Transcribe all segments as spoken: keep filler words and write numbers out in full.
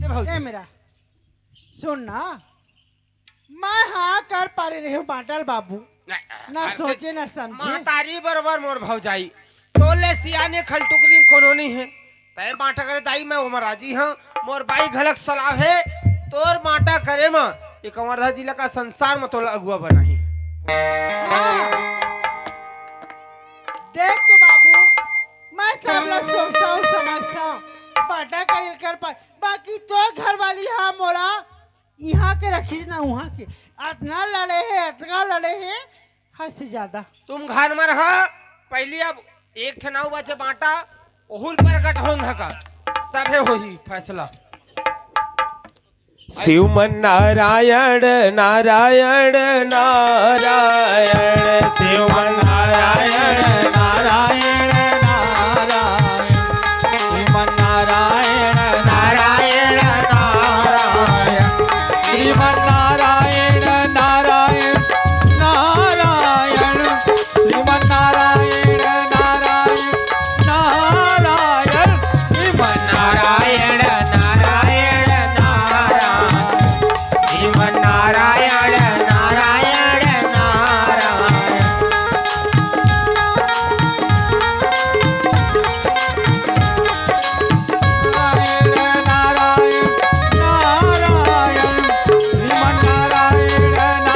भौजी। ए मेरा, सुन ना, मैं हाँ कर पारे रहे हूँ बांटल बाबू। ना, ना सोचे, ना समझे। महतारी बरोबर मोर भौजाई। तोले सियाने खलटुकरी में कोनो नहीं है। तय बांटा करे दाई, मैं ओमा राजी हूँ। मोर बाई घलक सलाह है, तोर बांटा करे म ये कवर्धा जिला का संसार म तोला अगुआ बनाही। हाँ। देख तो बाबू, मैं सब ला सोचता हूँ, समझता हूँ, बांटा करे कर पर, बाकी तोर घर वाली हा मोला इहाँ के रखिस ना उहाँ के, अतना लड़े हे, अतना लड़े हे, हद से ज्यादा। तुम घर म रहा, पहली अब एक ठन अउ बचे बांटा, ओहू ल प्रकट होन धका, तभे होही फैसला। शिव मन नारायण, नारायण, नारायण, शिव मन नारायण, नारायण, नारायण, श्रीमन नारायण, नारायण, नारायण, श्रीमन नारायण, नारायण, नारायण, श्रीमन नारायण,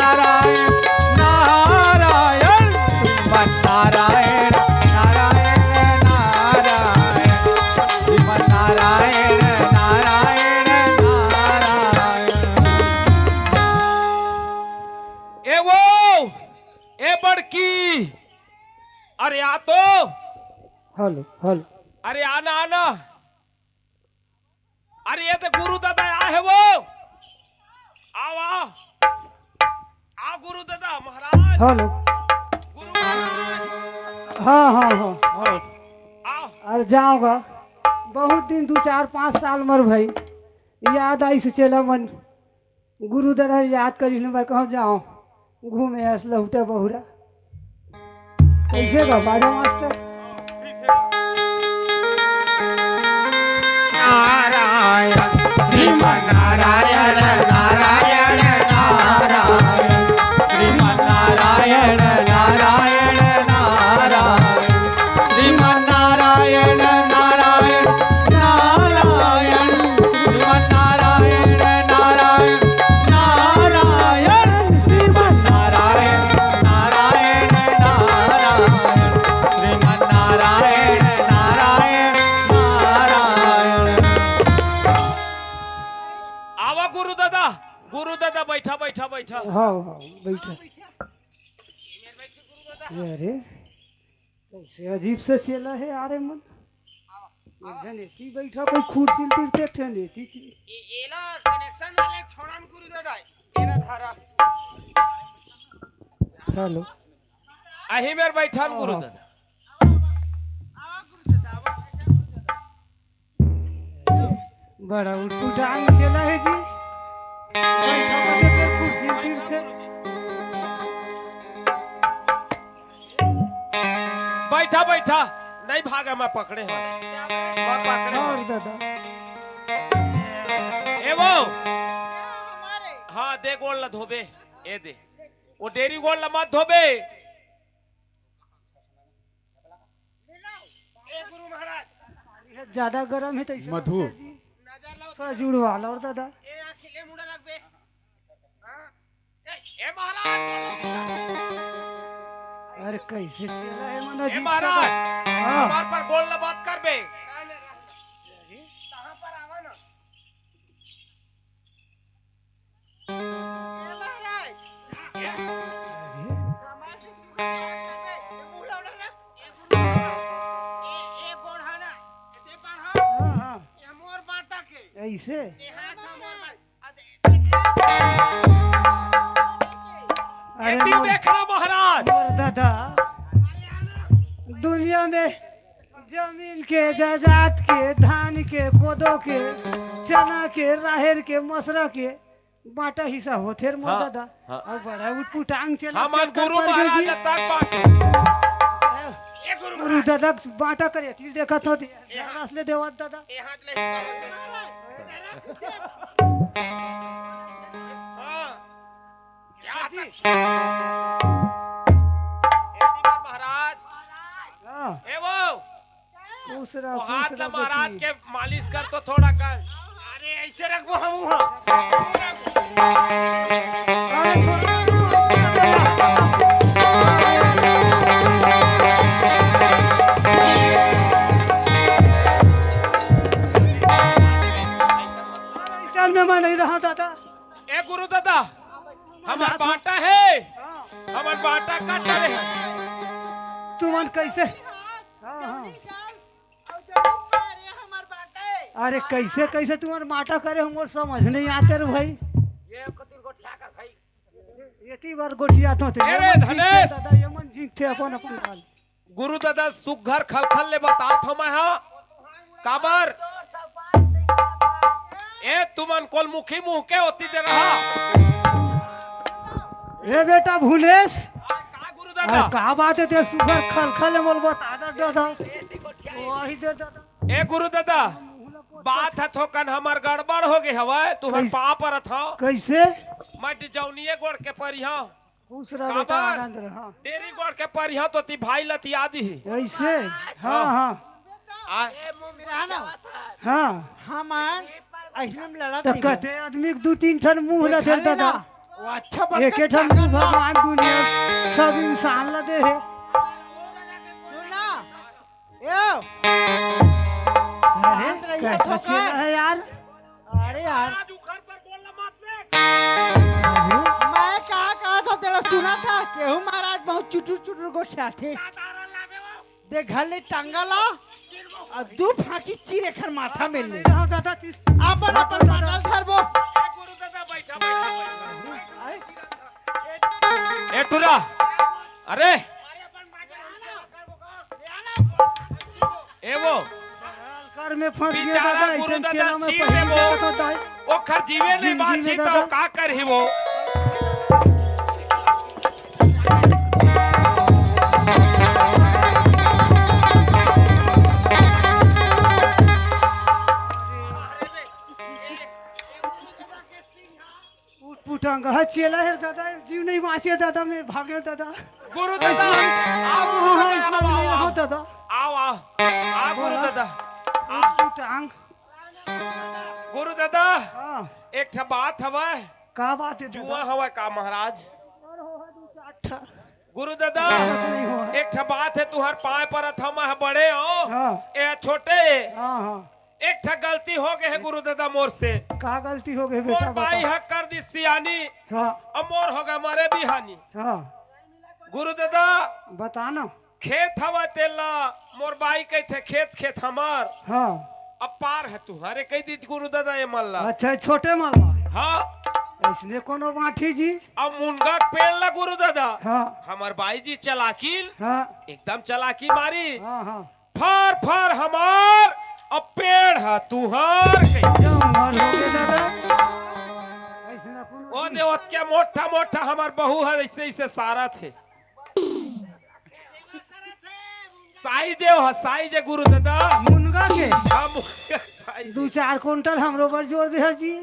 नारायण, नारायण, श्रीमन नारायण, नारायण, नारायण, श्रीमन नारायण, नारायण, नारायण। ए वो, ए बड़की, अरे आ तो। Hello, hello. अरे आना, आना। अरे ये तो गुरु दादा आ हे वो। आओ, आओ। आ गुरु दादा महाराज। हेलो। गुरु महाराज। हाँ, हाँ, हाँ, हाँ। आओ। अरे जाओगा। बहुत दिन, दू, चार, पाँच साल मर भाई। याद आइस चेला मन। गुरु दादा याद करिस न, मैं कहूँ जाओ घूमे अस लहुटा बहुरा। कैसे गा बाजा मास्टर? नारायण श्रीमन नारायण, नारायण, नारायण, श्रीमन नारायण, नारायण, नारायण, श्रीमन नारायण, नारायण, नारायण, श्रीमन नारायण, नारायण, नारायण, श्रीमन नारायण, नारायण, नारायण, श्रीमन नारायण, नारायण, नारायण। आवा गुरु दादा, गुरु दादा बैठा, बैठा, बैठा। हाँ, हाँ, बैठा। अरे, कैसे अजीब से चेला हे यार, ए मन। एक झन एती बैठा, कोई कुर्सी ल तीर, एक झन एती तीर। ए, एला कनेक्शन वाले छोड़न गुरु दादा, एला धरा। हेलो। अही मेर बैठा न गुरु हाँ। दादा। बड़ा उटपुटांग चेला हे जी। बैठा बैठे फेर कुर्सी तीर थे। बैठा, बैठा। नहीं भागा, मैं पकड़े हूँ। मैं पकड़े हूँ। और दादा। ए वो। हाँ, दे गोड़ ला धोबे। ए दे। वो डेरी गोड़ ला मत धोबे। ए गुरु महाराज। ज्यादा गरम हे तइसे मधु। नजर लाओ। थोड़ा जुड़वा लो दादा। ए आँखी ले मुड़ा रखबे। हाँ। ए, ए महाराज। अरे कैसे चेला हे मन ए अजीब सा महाराज, बा-, हाँ। हमार पर गोड़ ला बात करबे। रहने, रहने। कहाँ पर आवा ना? ए महाराज। ए, अरे। हमार से शुरू कर दे। ए मुंह लौड़ा ना। ए गुरु। ए, ए गोड़ हा ना। ए ते पर हा। हाँ, हाँ। ए मोर बाटा के। ऐसे? ए हाथ हा मोर बाटा। अरे एती मोर, देखना महाराज। मोर दादा, दुनिया में जमीन के, जायदाद के, धान के, कोदो के, चना के, राहेर के, मसरा के बांटा हिस्सा होथे रे मोर हाँ, दादा। हाँ। अउ बड़ा उटपुटांग चेला हमर गुरु महाराज जी। तक बांटे। ए गुरु गुरु महाराज। दादा बांटा करे, ती देखत होती। ए हाँ। रस ले देवत दादा। ए हाथ ले ही पावत है। हाँ। क्या जी? एती बार महाराज। हाँ। ए वो, खुश रह, वो खुश हाथ रह ला महाराज बेटी। के मालिश कर तो थोड़ा कर। अरे ऐसे रखबो हम वहाँ। अरे छोड़। चल में मैं नहीं रहा दादा। ए गुरु दादा, हमर बाटा हे, हमर बाटा काट डरे हे। तुमन कैसे? हाँ, हाँ। अरे कैसे, कैसे तुमन बाटा करे, हमर समझ नहीं आते रे भाई। ये कतिर गोठिया कर भाई। एती बार गोठिया तो थे। अरे ये मन धनेश। जीतते दादा, ये मन जीतते अपन, अपन काल। गुरु दादा सुग्घर खलखल ले बतात हंव मैं हा। काबर? ए तुमन कोलमुखी मुंह के ओती दे रहा। ए बेटा भुनेश। आ, का गुरु दादा? अरे का बात हे ते सुग्घर खलखल ले मोल बता दे दादा। वही दे दादा। ए गुरु दादा, बात ह थोकन हमर गड़बड़ हो गे हवय, तुहर कैसे? पाँव परत हंव। कैसे? मैं डिजौनिये गोड़ के परिहंव। खुश रह बेटा, काबर? आनंद रह, हाँ। डेरी गोड़ के परिहंव तो ती भाई लतिया दिही। ऐसे? हाँ, हाँ। हाँ। आ? हाँ। हमन ऐसने में लड़त तो रहिबो। कते आदमी के दू तीन ठन मुंह वो ला धर धर दादा। वो अच्छा एक बरकत ठन मुंह भगवान दुनिया सब इंसान ला दे हे। सुना, ए, अरे, शांत रहिए, कैसा ठोकर। चेला है यार? अरे यार। आज उखर पर बोलना मत रे। अरे। मैं कहा, कहा था, तेरा सुना था, केहू महाराज बहुत चुटुर चुटुर गोठियाथे। देख, घर ले टांगा ला, और दू फांकी चीर एखर माथा में ले। रहो दादा, चीर। अपन, अपन दादा। बाटल धरबो। ए टुरा, अरे, ए वो, कर में फंस गया बेचारा दादा, गुरु ऐसन दादा चेला में चीर फंस देबो। गया दादा। ओखर जीवे नहीं जिंदगी में बाची दादा। तो का करही वो? उठ पुटांग, हाँ, चेला हे दादा, जीव नहीं बाचे दादा, मैं भागे दादा। गुरु दादा, ऐसे नहीं। आ गुरु हाँ, दादा, इसमें आओ, नहीं आओ, रहो आओ। दादा। आओ, आओ। आ गुरु बोला। दादा। उठ पुटांग। गुरु दादा, हाँ। एक ठा बात हवय। का बात हे दादा? जुआ हवय का महाराज? अरे हो, हो, दू चार ठा। गुरु दादा, बात नहीं हो। एक ठा बात हे, तुहर पाँय परत हंव, मैं बड़े हो, हाँ। ए छोटे। हाँ, हाँ। एक ठा गलती हो गे हे गुरु दादा मोर से। का गलती हो गे बेटा, मोर बाई बता। ह कर दिस सियानी, हाँ। अब मोर हो गे मरे बिहानी। हाँ। गुरु दादा, बता ना। खेत हवय तेला मोर बाई कहिथे खेत, खेत हमर। हाँ। अब पार ह तुहरे कहि दिस गुरु दादा ये मन ला। अच्छा, छोटे मन ला। हाँ। अइसने कोनो बांटी जी। अब मुनगा के पेड़ ला गुरु दादा। हाँ। हमर बाई जी चलाकिन। हाँ। एकदम चलाकी मारी। हाँ, हाँ। फर फर हमार, अब पेड़ ह तुहार कहिथे। जम्मर हो गे दादा। अइसना कोनो ओ दे, ओतके मोटा मोटा हमार बहू ह, अइसे अइसे सारत हे। साइज हे, ओ ह साइज हे गुरु दादा। मुनगा के? हाँ, मुनगा साइज दू हे। चार कुंटल हमरो बर जोर दे जी।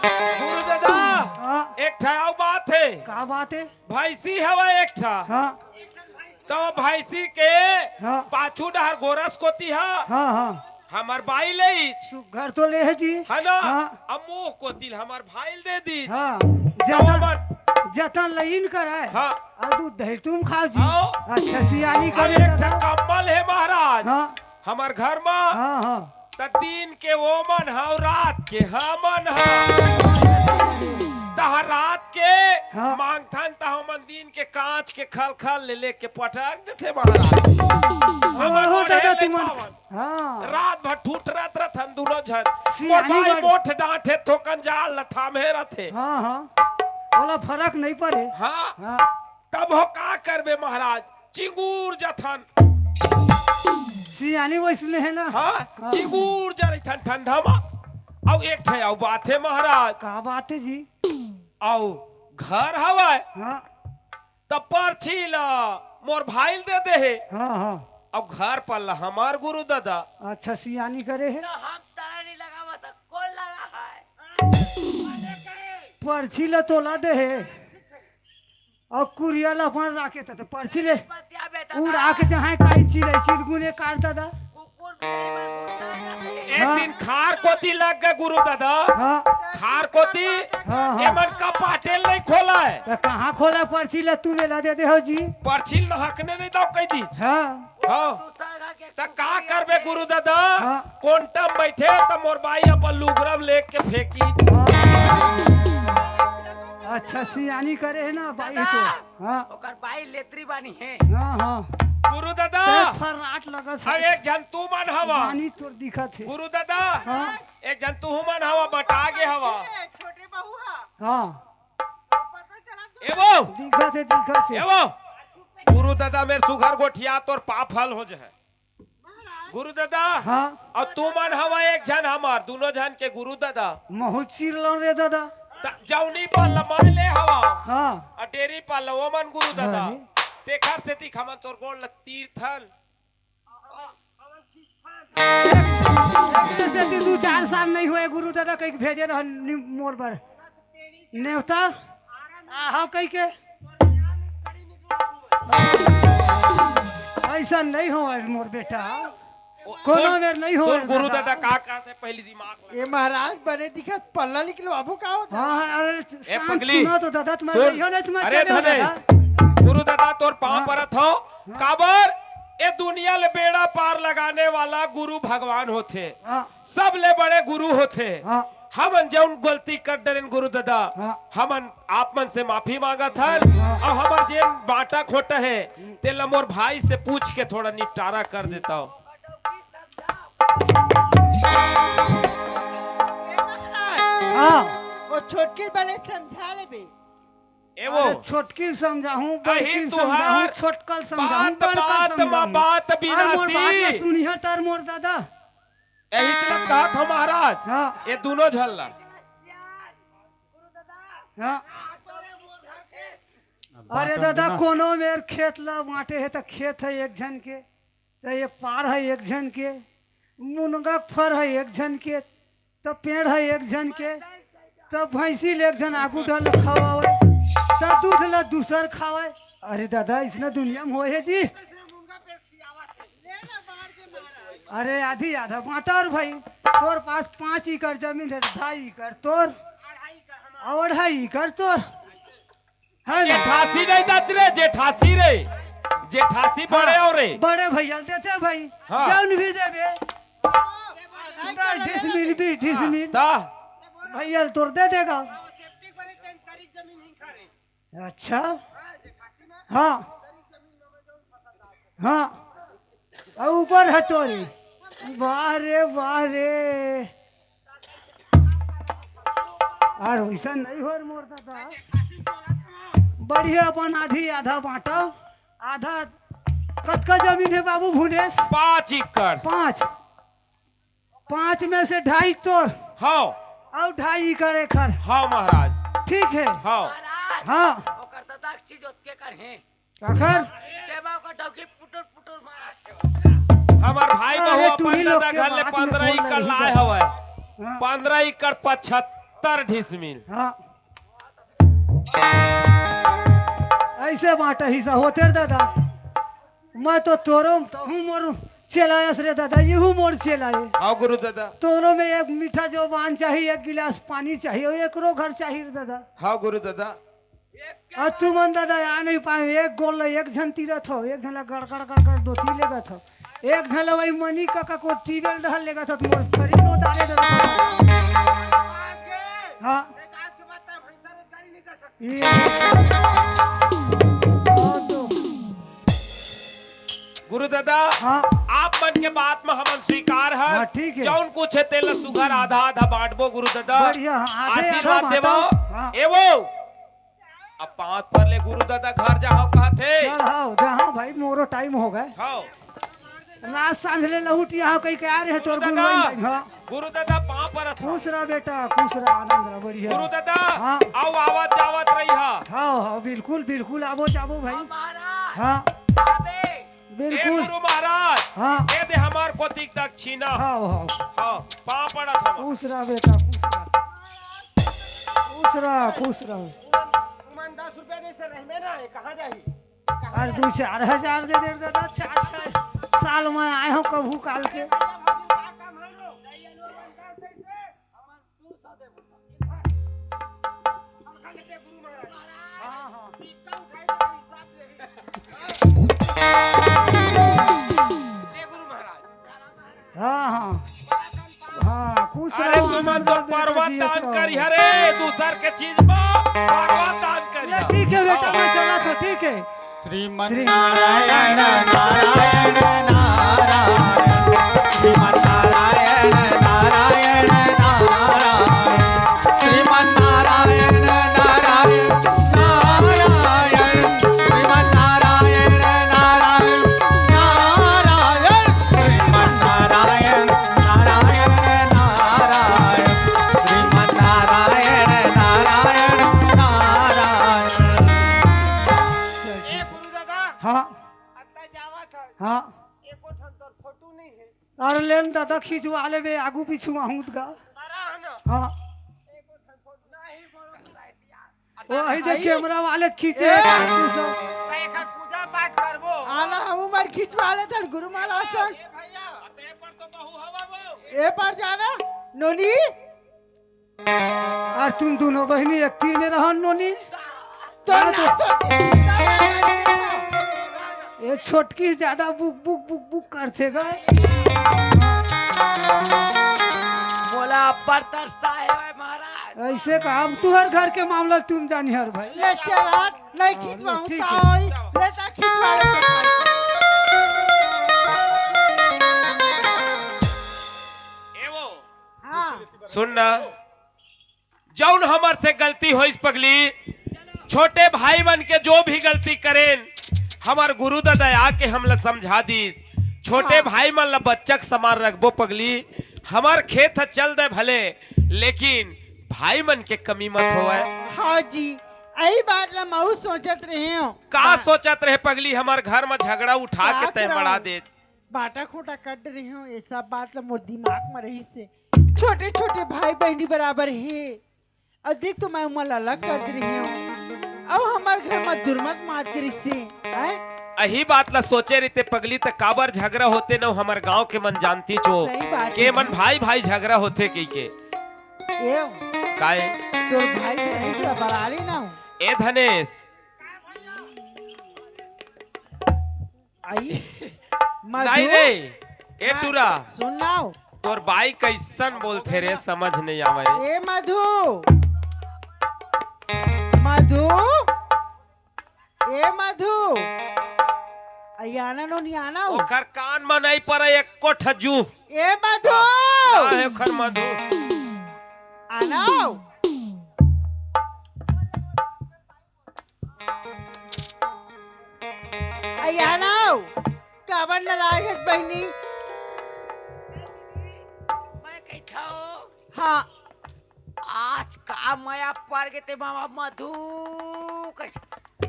गुरु दादा, हाँ। एक ठा अउ बात हे। का बात हे? भैंसी हवय एक ठा। हाँ। तो भैंसी के हाँ। पाछू डहर गोरस कोती ह। हाँ, हाँ। हमर बाई लेइच। सुग्घर तो ले हे जी। है ना? हाँ। अब मुंह कोती ल हमर भाई ल दे दिस। हाँ। तो जतन, हमर जतन लइन करय। हाँ। अउ दूध दही तुम खाव जी। आओ। अच्छा सियानी अब करे एक ठा दादा। कम्बल हे महाराज। हाँ। हमर घर म। हाँ, हाँ। त दिन के ओमन ह, रात के हमन ह। तह रात के हाँ। मांगथन, तह ओमन दिन के कांच के खलखल ले लेके पटक देथे महाराज। हमन ओढ़े दादा नहीं तुमन। पावन। हाँ। रात भर ठुठरत रथन दुनो झन। सियानी मोर बाई बड़- मोठ डांठे थोकन जाल ल थामे रथे। हाँ, हाँ। ओला फरक नहीं परे। हाँ। हाँ। तब हो का करबे महाराज, चिंगूर जथन। सियानी वइसने हे ना? हाँ, हाँ। चिंगूर जरथन ठंडा म। अउ एक ठे अउ बात हे महाराज। का बात हे जी? अउ घर हवय। हाँ। त परछी ल मोर भाई ल दे दे हे। हाँ, हाँ। अउ घर पर ल हमर गुरु दादा। अच्छा, सियानी करे हे। त हम तारा नहीं लगावत, कोन लगा? परछी ल तोला दे हे। अउ कुरिया ल अपन राखे त परछी ले उड़ा के चाहे काई चिरई चिरगुन ए काट ददा। एक हाँ। दिन खार कोती लग गे गुरु ददा। हाँ। खार कोती हाँ, हाँ। एमन का पाटेल नहीं खोला हे। त कहाँ खोला परछी ल, तुम एला दे दे हो जी। परछी ल हकने नहीं दव कहि दीस। हाँ। हाँ। त का करबे गुरु ददा? हाँ। कोंटा म बइठे त मोर बाई अपन लुगरा म लेके फेंकी। हाँ। अच्छा सियानी करे हे ना बाई तो। ददा, हाँ। ओकर बाई लेतरी बानी हे। हाँ, हाँ। गुरु ददा, ते फर्राट लगत हे। अब एक झन तुमन हवा। बानी तोर दिखत हे। गुरु ददा, हाँ। एक झन तुहू मन हवा, बटा गे हवा। छोटे बहू हा। हाँ। ए वो। दिखत हे, दिखत हे। ए वो। गुरु ददा मेर सुघर गोठिया तोर पाप हल हो जाए। गुरु ददा, हाँ। अउ तुमन हवा एक झन हमर, दूनों झन के गुरु ददा। महू चीर लौं रे ददा। त जौनी पाल ल मैं ले हवा। हाँ। अउ डेरी पाल ल ओमन गुरु ददा। अरे। तेखर सेती हमन तोर गोड़ ल तीरथन। एक, एक सेती दू चार साल नहीं होए गुरु ददा कहिके भेजे रहन नि-, मोर बर। नेवता? आहा कहिके। अइसन नहीं होवय मोर बेटा। कोनो मेर नहीं होवय सुन गुरु ददा। ददा का कहत हे, पहली दिमाग लगा। ए महाराज, बने दिखत, पल्ला निकलवाबो का होत हे? हाँ, हाँ, अरे ए शांत पगली, सुनो तो ददा, तुम्हारे सुन। इहो नहीं तुम्हारे अरे चले हो धनेश, ददा। गुरु ददा तोर पाँव हाँ। परत हो। हाँ। काबर? ए दुनिया ले बेड़ा पार लगाने वाला गुरु भगवान होथे। हाँ। सबले बड़े गुरु होथे। हाँ। हमन जउन गलती कर डरेन गुरु ददा, हाँ। हमन आप मन से माफी मांगत हन, हाँ। अउ हमर जेन बांटा खोटा हे, हम्म। तेला मोर भाई से पूछ के थोड़ा निपटारा कर देता हो। हाँ। वो छोटकी बने समझा लेबे। ए वो। अरे छोटकिल समझाहूँ, अही बड़किल तुहार समझाहूँ, छोटकल समझाहूँ, बात, बड़कल बात मा समझाहूँ। बात अउ मोर बिनासी। बात ला सुनिहा तर मोर ददा। एही चलत कहत हो महाराज, हाँ। ए दूनों झन ला। हाँ। अरे बात ददा, बिना कोनो मेर खेत ला बांटे हे त खेत हे एक झन के, त ए पार हे एक झन के, मुनगा के फर हे एक झन के, त पेड़ हे एक झन के, त भैंसी ल एक झन आगू डहर ल खवावय, त दूध ल दूसर खावय। अरे ददा, अइसना दुनिया म होए हे जी। अरे आधी आधा बांटा अउ भाई, तोर पास पाँच एकड़ जमीन हे, ढाई एकड़ तोर, अउ अढ़ाई एकड़ तोर। हे ना? जेठासी नहीं दच रे, जेठासी रे। जेठासी बड़े हाँ, हो रे। बड़े भैया ल देथे भाई। हाँ। जउन भी देबे। दस डिसमिल, बीस डिसमिल। ता। भैया ल तोर दे देगा। अच्छा। हाँ। हाँ। अउ ऊपर हे तोरे। वाह रे, वाह रे। अउ वइसन नहीं होय रे मोर ददा। बढ़िया अपन आधी आधा बांटव। आधा कतका जमीन हे बाबू भुनेश? पाँच एकड़। पाँच। पाँच में से ढाई तोर। हाँ। अउ ढाई एकड़ एखर। हाँ महाराज। ठीक हे। हाँ। महाराज, हाँ। ओकर ददा के चीज ओतके कर हे। काखर? तेमा ओकर डौकी पुटुर पुटुर मारत हे। हमर भाई अरे, बहू टूरी अपन लोग ददा के घर ले बात में पंद्रह बोल एकड़ रही लाए बा। हवय। हाँ। पंद्रह एकड़ पचहत्तर डिसमिल। हाँ। अइसे बांटा हिस्सा होथे रे ददा। मैं तो तोरो, तहूँ मोर चेला अस रे ददा, इहू मोर चेला ए। हाँ गुरु ददा। तोरो में एक मीठा जुबान चाही, एक गिलास पानी चाही, अउ एकरो घर चाही रे ददा। हाँ गुरु ददा। अउ तुमन ददा आ नहीं पाए, एक गोड़ ल एक झन तीरत हो, एक झन ल गड़ गड़ गड़ गड़ दोती लेगत हो, एक झन ल वही मनी कका को टीबेल डहर लेगत हो, मोर शरीर लो दारे ददा। हाँ। ये। हाँ तो। गुरु ददा, हाँ। आप मन के बात म हमन स्वीकार हन। हाँ, ठीक हे। जउन कुछ हे तेला सुघर आधा आधा बांटबो गुरु ददा। बढ़िया, हाँ, आधे आधा आशीर्वाद बांटो। देवो। हाँ। ए वो। अब पाँव पर ले गुरु ददा घर जाहव कहत हे। चल, हाँ, जाहव भाई, मोरो टाइम हो गे। हाँ। रात सांझ ले लहुटियाहव कहिके आ रहे तोर गुरु गुरु ददा, भाई, हाँ। गुरु ददा पाँव परत हव। खुश रह बेटा, खुश रह, आनंद रह, बढ़िया। गुरु ददा, हाँ। अउ आवत जावत रहिहा। हाँ, हाँ, बिल्कुल, बिल्कुल, आबो जाबो भाई। हाँ। ए बिल्कुल। गुरु महाराज, हाँ। ए दे हमर कोतिक दक्षिणा। हाँ, हाँ। हाँ, पाँव परत हव। खुश रह बेटा, खुश रह। खुश रह, खुश रह। तुमन दस रुपया जैसे रहबे ना, ये कहाँ जाही? अरे दू चार हजार दे दे दादा, चार छह साल में आए हो कभू काल के। हाँ, हाँ। हाँ, हाँ। हाँ, खुश अरे रहो, तुमन आनंद तो दे पर्वत जियो दान तो। करिहा रे, दूसर के चीज में पर्वत दान करिहा। ठीक है बेटा, मैं चला तो, ठीक है। श्रीमन श्री नारायण नारायण नारायण, श्रीमन नारायण नारायण नारायण, श्रीमन नारायण नारायण नारायण, श्रीमन नारायण नारायण नारायण, श्रीमन नारायण नारायण नारायण, श्रीमन नारायण नारायण नारायण। ए गुरु दादा, हाँ। अत्ता जावत है। हाँ। एको ठन तोर फोटो नहीं है। अरे लेन दादा, खिंचवा लेबे, आगू पीछू आहूँ गा। अरे है ना। हाँ। एको ठन फोटो नहीं, बड़ो सुनाई दिया। वो वही देख, भाई। कैमरा वाले खींचे ए। हैं, तू सब। तो एकर पूजा पाठ करबो। आला हम उमर खिंचवा लेथन गुरु महाराज संग। ए भैया। ए पर तो बहू हवा वो। ए पर जाना, नोनी। और तुम दोनों बहनी एक तीर में रहो, नोनी। तो हाँ, ना तो सोची। ये छोटकी ज्यादा बुक, बुक, बुक, बुक करथे गा। मोला अब्बड़ तरसा हे भाई महाराज। ऐसे का, अब तुहर घर के मामला तुम जानिहा भाई। ले चल हट, नहीं हाँ, खींचवाऊँ, ठीक का है। होई? ले जा खींचवा ले। ए वो, हाँ। सुन ना, जौन हमर से गलती होइस पगली, छोटे भाई मन के जो भी गलती करेन, हमर गुरु दादा आके हमला समझा दिस। छोटे हाँ। भाई मन ला बच्चा के समान रखबो पगली। हमर खेत ह चल दे भले, लेकिन भाई मन के कमी मत होवय। हाँ जी, यही बात ला महू सोचत रहे हो। का बा- सोचत रहे पगली, हमर घर म झगड़ा उठा का के तय कराऊं? मड़ा दे। बाटा खोटा कट रहे हो, ये सब बात ला मोर दिमाग म रहिस हे। छोटे छोटे भाई बहनी बराबर हे। अउ देख तो मैं उमन ला अलग कर दे रही हूँ। अउ हमर घर म दुरमत मात गिरिस हे, हैं? अही बात ला सोचे रहिते पगली, त काबर झगड़ा होते न हमर गांव के मन जानती चो। सही बात के हे। मन भाई भाई झगड़ा होते कहिके। ए, काय? तोर भाई धनेश ला बड़ा ले ना हो। ए धनेश। आई। मधु। नहीं रे, ए हाँ, टूरा। सुन नाव। तोर बाई कैसन बोलथे रे, समझ नहीं आवे रे। ए मधु। मधु। ए मधु। आई आना नो, नहीं आना हो। ओकर कान म नहीं पड़े एको ठजू। ए मधु। ना, ना, ओकर मधु। आना हो। अया नाव, काबर नाराज हस बहिनी? मैं कहिथंव। हाँ। आज का मया पर गे ते मामा मधु कस-,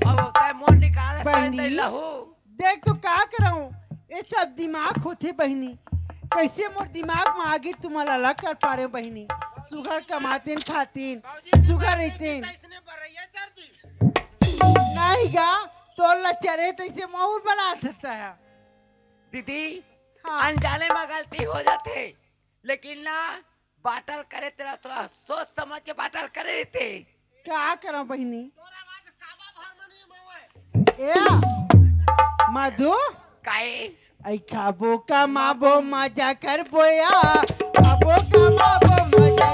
अब तै मोर निकाल बहिनी। तै लहू। देख तो का करंव, ये सब दिमाग होथे बहिनी। कैसे मोर दिमाग म आगे तुमन ला अलग कर पा रहे हो बहिनी। सुघर कमातेन खातेन, सुघर रहितेन। नहीं गा, तोर ला चरे तइसे माहौल बना सकता है। दीदी, हाँ। अनजाने में गलती हो जाथे, लेकिन ना, बाटल करे तेला थोड़ा सोच समझ के बाटल करे रहिते। का करंव बहिनी? ए, मधु? काहे? आई खाबो कमाबो मजा करबो या, खाबो कमाबो मजा